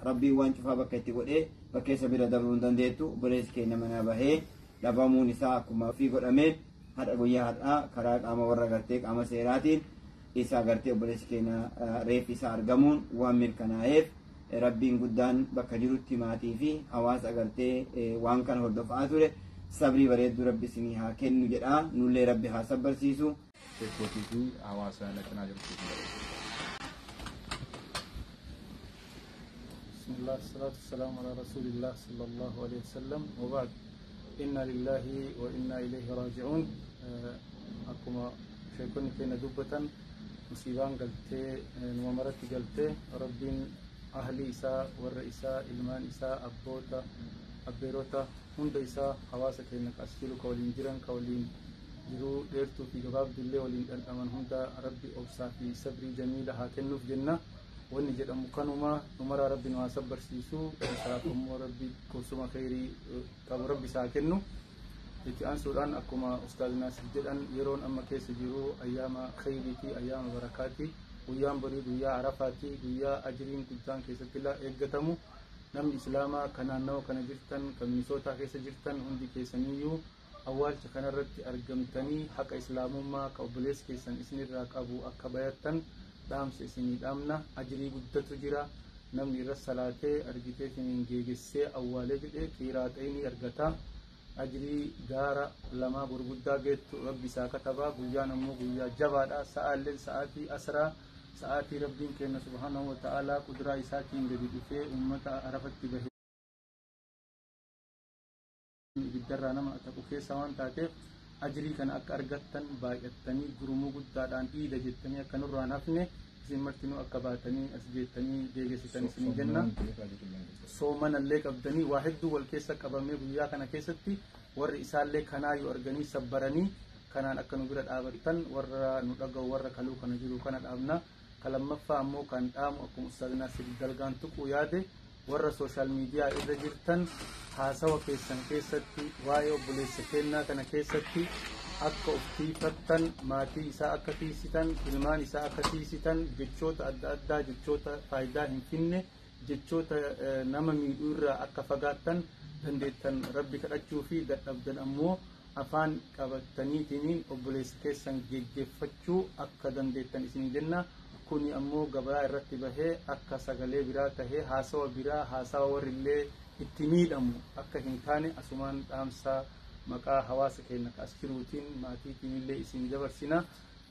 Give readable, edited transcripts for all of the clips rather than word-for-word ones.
Rabbiin waan cufaa bakka itti godhee bakkeessa bira dabruu hin dandeettu. Obboleessi keenya manaa bahee dhabamuun isaa akkuma ofii godhameen har'a guyyaa har'aa karaa qaama warra gartee qaama seeraatiin isa gartee obboleessi keenya reeffi isaa argamuun waan mirkanaa'eef, Rabbiin guddaan bakka jirutti maatii fi hawaasa gartee waan kana hordofaa ture sabrii bareedduu Rabbi isinii haa kennu jedha. Nullee Rabbi haa sabbarsiisu. Sheekootii fi hawaasa na cinaa jirtu. بسم الله، الصلاة والسلام على رسول الله صلى الله عليه وسلم، وبعد، إنا لله وإنا إليه راجعون. Akkuma sheekonni keenya dubbatan, musiibaan galtee numa maratti galtee. Rabbiin ahli isaa, warra isaa, ilmaan isaa, abboota, abbeerota hunda isaa, hawaasa keenya as jiru, ka waliin jiran, ka waliin jiruu dheertuu fi gabaabdullee waliin dhandhaman hunda Rabbi obsaa fi sabrii jamiila haa kennuuf jenna. Wanni jedhamu kanuma. Numaraa Rabbi nu haa sabbarsiisu, isaaf immoo Rabbi qubsuma kheyrii qabu Rabbi isaa kennu. Itti aansuudhaan, akkuma Ustaaz Naasir jedhan, yeroon amma keessa jiru ayyaama kheyrii fi ayyaama barakaati. Guyyaan borii guyyaa Arafaati, guyyaa ajriin guddaan keessatti eeggatamu. Namni Islaamaa kan naannawa kana jirtan, kan Minisootaa keessa jirtan hundi keessaniyyuu awwaalcha kanarratti argamtanii haqa Islaamummaa ka obboleessi keessan isinirraa qabu akka bayattan dhaamsa isinii dhaamna. Ajrii guddatu jira. Namni irra salaatee argiteetiniin geegessee awwaalee jedhe qiiraaxeenii argata. Ajrii gaara lamaa gurguddaa geettu Rabbi isaa katabaa. Guyyaan ammoo guyyaa jabaadha. Sa'aalleen sa'aatii asraa, sa'aatii Rabbiin kenna subhaanahu wa ta'aalaa kuduraa isaatiin gadi dhufee ummata Arafatti bahee ibiddarraa nama ataqu keessa waan taateef, ajrii kana akka argattan baay'attanii gurmuu guddaadhaan iida jettanii akka nurraan hafne isin martinuu akka baatanii as geettanii geegessitan isinii jenna. Soomanallee qabdanii waa hedduu wal keessa qabamee guyyaa kana keessatti warri isaallee kanaayyuu arganii sabbaranii kanaan akka nu bira dhaabattan warra nu dhaga'u, warra kaluu kana jiru kana dhaabna. Ka lammaffaa ammoo kan dhaamu, akkuma Ustaaz Naasir dalgaan tuquu yaade, warra social media irra jirtan haasawa keessan keessatti waa'ee obboleessa kennaa kana keessatti akka of tiifattan, maatii isaa akka tiisitan, ilmaan isaa akka tiisitan, jechoota adda addaa, jechoota faayidaa hin finne, jechoota nama miidhuu irraa akka fagaattan, dandeettan Rabbi kadhachuu fi dadhabdan ammoo afaan qabataniitiin obboleessa keessan geggeeffachuu akka dandeettan isinii jenna. Kuni ammoo gabaa irratti bahee akka sagalee biraa tahee haasawa biraa, haasawa warrillee itti miidhamu akka hin taane asumaan dhaamsa maqaa hawaasa keenya as jiruutiin maatiitiin illee isin dabarsina.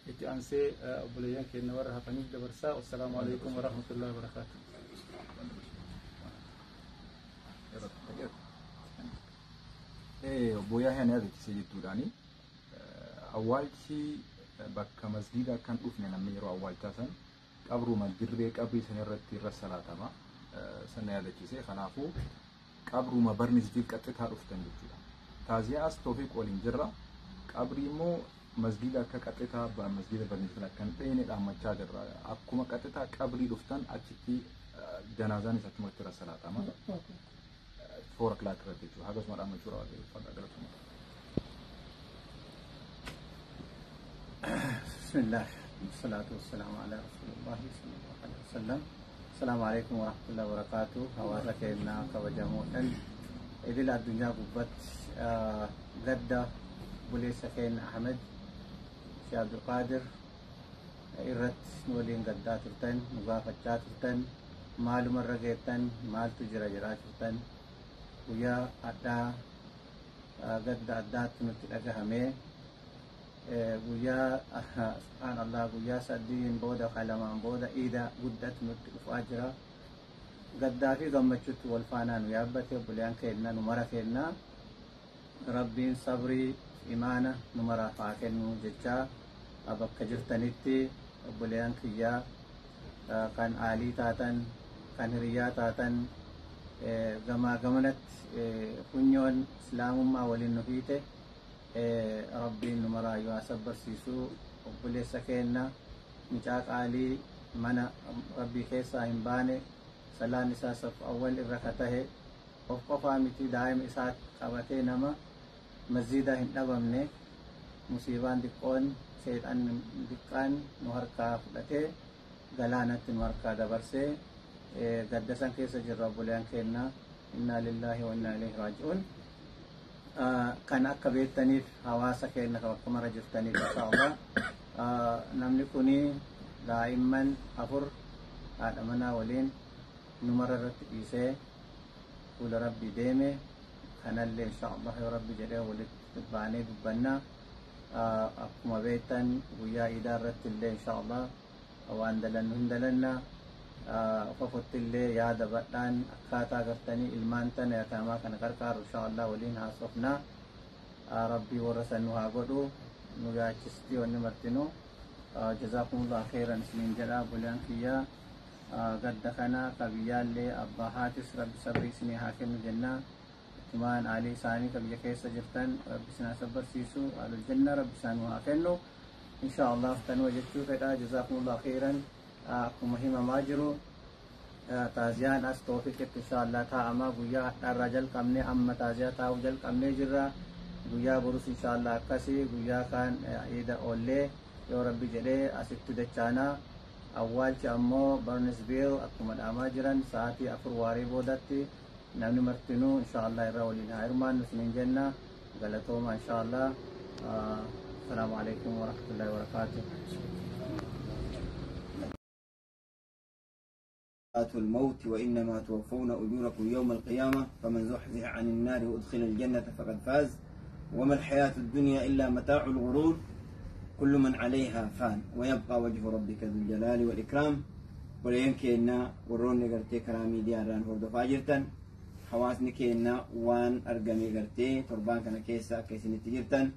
Itti aansee obboleeyyan keenya warra hafaniif dabarsaa. Wassalaamu alaikum warahmatullahi wabarakaatu. Obbo Yaahiyaan yaadachiisee jettuudhaani, awwaalchi bakka masgiida kan dhufne, namni yeroo awwaalchaa san qabruma dirree qabrii san irratti irra salaatama sana yaadachiise. Kanaafuu qabruma Barnisviil qaxxitaa dhuftan jechuudha. Taaziyaa as Toofiq waliin jirra. Qabrii immoo masgiida akka qaxxitaa masgiida Barnisviil akka hin dheene dhaammachaa jirra. Akkuma qaxxitaa qabrii dhuftan achitti janaazaanis achumatti irra salaatama. 4 o'clock irratti jechuudha. Hagasuma dhaammachuu raawwatee uffata galatuma. بسم الله، والصلاة والسلام على رسول الله صلى الله عليه وسلم. السلام عليكم ورحمة الله وبركاته. Hawaasa keenya kabajamoodhaan idil addunyaa gubbatti, gadda obboleessa keenya Ahmed Sheekh Abdulqaadir irratti nu waliin gaddaa turtan, nu gaafachaa turtan, maalumarra geettan, maaltu jira jiraa turtan, guyyaa addaa gadda addaatti nutti dhagahamee, guyyaa, subhaanallah, guyyaa 3n booda, 2n booda iida guddatu nutti dhufaa jira. Gaddaa fi gammachuutti wal faanaa nu yaabbate. Obboleeyyan keenya nu mara kenna, Rabbiin sabrii imaana nu maraaf haa kennu jechaa, bakka jirtanitti obboleeyyan kiyyaa kan aalii taatan, kan hiriyyaa taatan, gamaa gamanatti funyoon Islaamummaa waliin nu hiite, Rabbiin nu maraayyuu haa sabbarsiisuu. Obboleessa keenna mucaa qaalii mana Rabbii keessaa hin baane, salaan isaa saf awwal irra ka tahe, of qofaa miti daa'ima isaa qabatee nama masjiida hin dhabamne, musiibaan xiqqoon, seexan xiqqaan nu harkaa fudhatee galaanatti nu harkaa dabarsee. Gadda san keessa jirra obboleeyyan keenya. Innaa lillaahi wa innaa ilayhi raaji'uun. Kan akka beektaniif hawaasa keenya kan bakka mara jirtaniif insha Allah. Namni kuni daa'imman 4 haadha manaa waliin numara irratti dhiisee fuula rabbii deeme. Kanallee insha Allah yoo rabbi jedhee walitti baanee dubbannaa. Akkuma beektan guyyaa iidaa irratti illee insha Allah waan dalannu hin dalanna. Qofotti illee yaada badhaan akkaataa gartanii ilmaan tana yataamaa kana qarqaaru insha Allah waliin haasofna. Rabbii warra san nu haa godhu, nu yaachisti wanni martinu. Jazaakumullah khairan isiniin jedha obboleeyyan kiyyaa. Gadda kana ka biyyaallee abbaa haatis rabbi sabrii isinii haa kennu jenna. Ittumaan aalii isaanii ka biyya keessa jirtan rabbi isin haa sabbarsiisu, alul janna rabbi isaan haa kennu. Insha Allah tanuma jechuu fedha. Jazaakumullah khairan. Akkuma himamaa jiru taaziyaan as toofiqitti insha Allah taa'ama. Guyyaa hadhaarraa jalqabnee amma taaziyaa taa'uu jalqabnee jirra. Guyyaa borus insha Allah akkasii, guyyaa kaan iida oollee yoo rabbi jedhee asitti dachaanaa. Awwaalchi ammoo Burnsville akkuma dhaamaa jiran sa'aatii 4 waaree boodatti namni martinuu insha Allah irraa waliin haa hirmaannu isiniin jenna. Galatooma insha Allah. Assalaamu alaikum warahmatullahi wabarakaatuh. الموت وإنما توفون أجوركم يوم القيامة فمن زحزح عن النار وأدخل الجنة فقد فاز وما الحياة الدنيا إلا متاع الغرور كل من عليها فان ويبقى وجه ربك ذو الجلال والإكرام. ولينكينا ورون غرتي كرامي دياران هردفا جرتن حواسني كينا وان أرقمي غرتي تربان كان كيسا كيسني تجرتن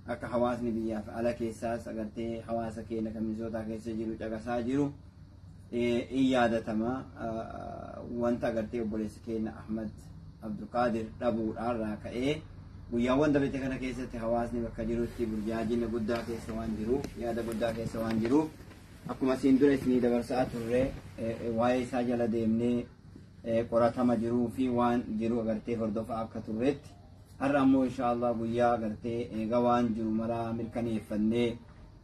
أكا حواسني بيا فعلى كيسا سغرتي حواسا كينا كميزوتا كيسا جيرو چاقسا جيرو إيادة ما وانتا غرتي وبوليس كينا أحمد عبد القادر ربو الراكا إيه guyyaawwan dabete kana keessatti hawaasni bakka jirutti burjaajina guddaa keessa waan jiruuf, yaada guddaa keessa waan jiruuf, akkuma siin dura isinii dabarsaa turre waa'ee isaa jala deemnee qoratama jiruu fi waan jiru agartee hordofaa akka turretti, har'a ammoo insha Allah guyyaa agartee eega waan jiru maraa mirkaneeffannee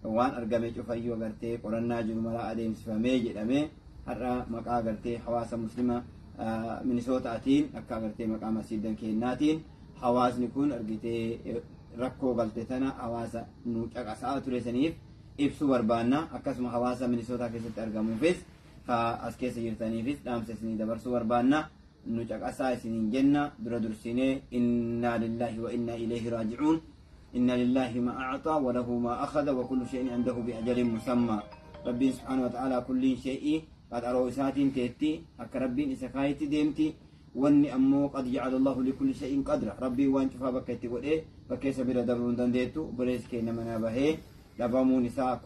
waan argame cufayyuu agartee qorannaa jiru maraa adeemsifamee jedhamee har'a maqaa agartee hawaasa muslima Minisootaatiin akka agartee maqaa masjiidan kennaatiin hawaasni kun argitee rakkoo galte tana hawaasa nu caqasaa ture saniif ibsuu barbaanna. Akkasuma hawaasa Minisootaa keessatti argamuufis as keessa jirtaniifis dhaamsa isinii dabarsuu barbaanna. Nu caqasaa isiniin jenna. Dura dursinee innaa lillaahi wa innaa ilayhi raaji'uun. Inna lillaahi ma a'axaa wa lahu ma akhadha wa kullu shay'in indahu bi ajalin musammaa. Rabbiin subhaanahu wa ta'aalaa kulliin shay'ii qaxaroo isaatiin teetti akka rabbiin isa kaayetti deemti. Wanni ammoo qad ja'ala Allahu likulli shay'in qadra. Rabbiin waan cufaa bakka itti godhee bakka isa bira dabruu hin dandeettu. Obboleessi keenya manaa bahee dhabamuun isaa